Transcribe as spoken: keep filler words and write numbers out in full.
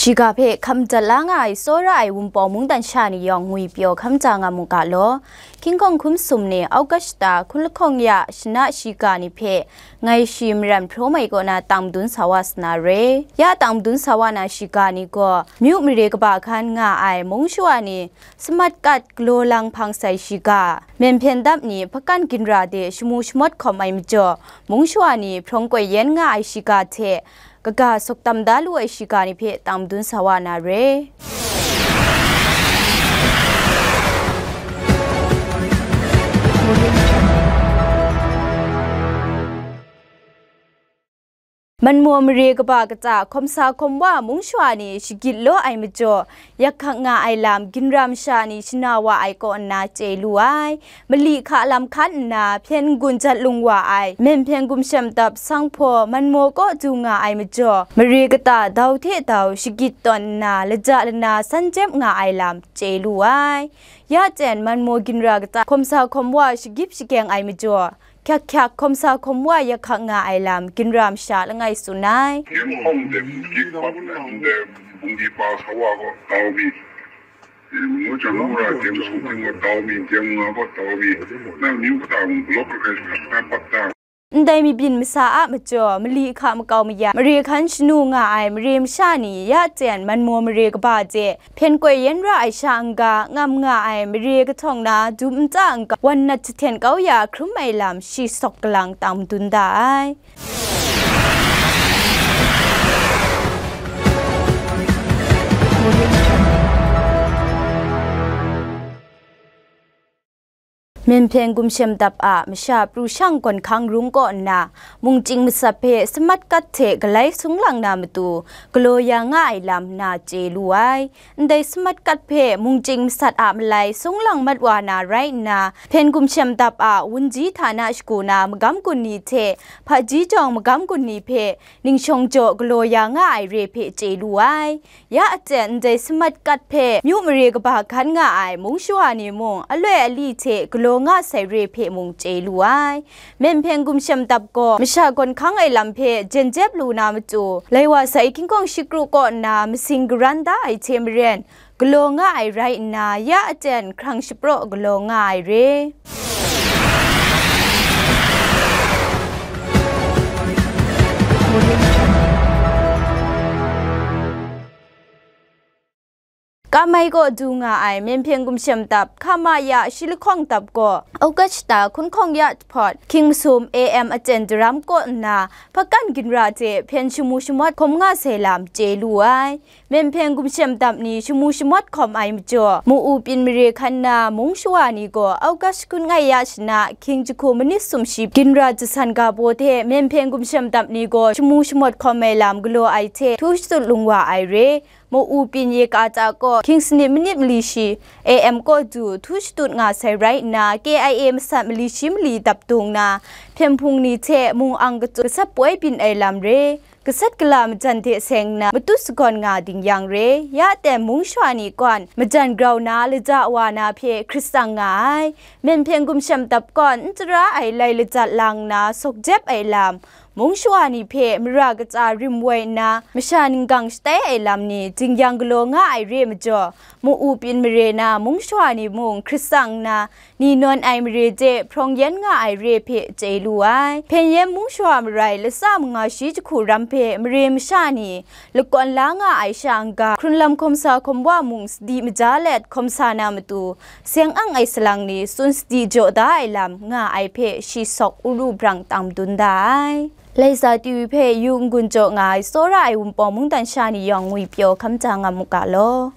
Shiga hpe hkam dat la nga ai tsawra ai Wunpawng mungdan sha ni yawng ngwipyaw hkam da nga mu ga law. Hkying hkawng hkum sum ni August shata hkun lahkawng ya shana shiga ni hpe ngai shi maran hpraw mai kaw na tang madun sa wa sa na re. Ya tang madun sa wa na shiga ni gaw, myu mare kaba hkan nga ai mung shawa ni, samat kat galaw lang hpang sai shiga, myen hpyen dap ni hpakan ginra de shamu shamawt hkawm ai majaw, mung shawa ni hprawng koi yen nga ai shiga hte kaga sawk tam da lu ai shiga ni hpe tang madun sa wa na re. Manmaw mare kaba kata hkawm sa hkawm wa mung shawa ni shagit law ai majaw, yak hkak nga ai lam ginra masha ni shana wa ai kaw nna chye lu ai. Mali hka lam hkan nna hpyen n-gun jat lung wa ai, myen hpyen gumshem dap sanghpaw manmaw kaw du nga ai majaw, mare kata dau hte dau shagit tawn nna laja lana san jep nga ai lam chye lu ai. Ya jen manmaw ginra kata hkawm sa hkawm wa shagip shageng ai majaw, hkyak hkyak hkawm sa hkawm wa yak hkak nga ai lam ginra masha langai tsun ai. Jem hkawng de, gik bak na, ndai bungdi pa sa wa gaw tau mi, ngu jang ngu ra jem sung ting gaw tau mi, jem nga gaw tau mi, nang myu kata mung block rest na pat ta. Ndai mabyin masa a majaw, mali hka makau maya, mare hkan shanu nga ai mare masha ni ya jen manmaw mare kaba hte hpyen koi yen ra ai sha n-ga, ngam nga ai mare kahtawng na dum nta n-ga, wan nat jahten kau ya hkrum ai lam shi sawk kalang tang madun da ai. Myen hpyen gumshem dap a masha pru shang gawn hkang rung kaw nna, mungchying masat hpe samat kat hte galai sung lang na matu, galaw ya nga ai lam na chye lu ai. Ndai samat kat hpe mungchying masat a malai sung lang mat wa na rai nna, hpyen gumshem dap a wunji htana shagu na magam gun ni hte hpaji jawng magam gun ni hpe ningshawng jaw galaw ya nga ai re hpe chye lu ai. Ya a jen ndai samat kat hpe myu mare kaba hkan nga ai mung shawa ni mung aloi ali hte galaw nga sai re hpe mung chye lu ai. Myen hpyen gumshem dap gaw masha gawn hkang ai lam hpe jen jep lu na matu, lai wa sai hkying hkawng shi kru kaw nna masing garan da ai hte maren, galaw nga ai rai nna, ya a jen hkrang shapraw galaw nga ai re. Kamai kaw du nga ai myen hpyen gumshem dap, Kamaya shi lahkawng dap gaw, August shata hkun hkawng ya jahpawt, hkying masum A M a jen daram kaw nna, hpakan ginra hte hpyen shamu shamawt hkawm nga sai lam chye lu ai. Myen hpyen gumshem dap ni shamu shamawt hkawm ai majaw, mu-u pyin mare hkan na mung shawa ni gaw August hkun ngai ya shana, hkying jahku manit sumshi ginra jasan ga baw hte myen hpyen gumshem dap ni gaw shamu shamawt hkawm ai lam galaw ai hte htu shatut lung wa ai re. Mu-u pyin yeka ta kaw hkying sanit manit mali shi A M kaw du htu shatut nga sai rai nna, K I A masat mali shi mali dap dung na, hpyen hpung ni hte mung ang katut gasat poi byin ai lam re, gasat gala majan hte seng nna matut sagawn nga ding yang re, ya ten mung shawa ni kawn majan grau na laja wa na hpe hkrit tsang nga ai. Myen hpyen gumshem dap kawn n tara ai lai lajat lang nna sawk jep ai lam, mung shawa ni hpe mara katsa rim woi nna masha ninggang shatai ai lam ni dingyang galaw nga ai re majaw, mu-u pyin mare na mung shawa ni mung hkrit tsang nna, ni nawn ai mare de hprawng yen nga ai re hpe chye lu ai. Hpyen yen mung shawa marai latsa manga shi jahku ram hpe mare masha ni lakawn la nga ai sha n-ga, hkrunlam hkawm sa hkawm wa mung sadi maja let hkawm sa na matu, seng ang ai salang ni tsun sadi jaw da ai lam nga ai hpe shi sawk uru brang tang madun da ai. Laisa T V hpe yu n-gun jaw nga ai tsawra ai Wunpawng mungdan sha ni yawng ngwipyaw hkam da nga mu ga law.